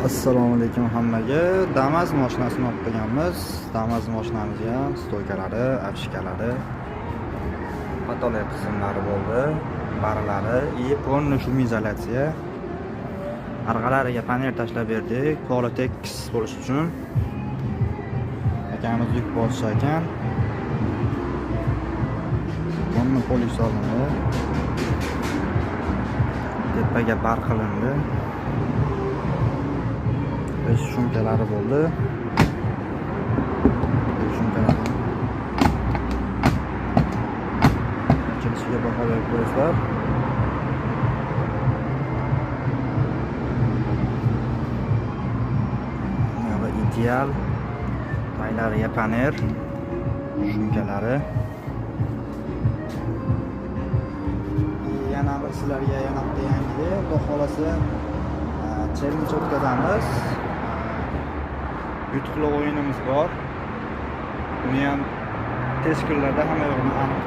Assalomu alaykum hammaga. Damas mashinasini olib kelganmiz. Damas mashinamizga ham стойка lari, обшивка lari, потолок qismlari bo'ldi, baralari и полный шумоизоляция. Orqalariga panel tashlab berdik, poli tekis bo'lishi uchun. Akamiz yuk bosish ekan. Полный polish solindi. Tepaga bar qilindi. Бесшумка lari bo'ldi. Бесшумка lari. Ochilishiga baho berib qo'yasizlar. Va ideal taylariga paner, shumkalari. Yana bir sizlarga yana bitta yangilik, Xudo xolasa challenge o'tkazamiz. Yutuqli o'yinimiz bor. Uni ham tez kunlarda hamma yo'g'ini aniq.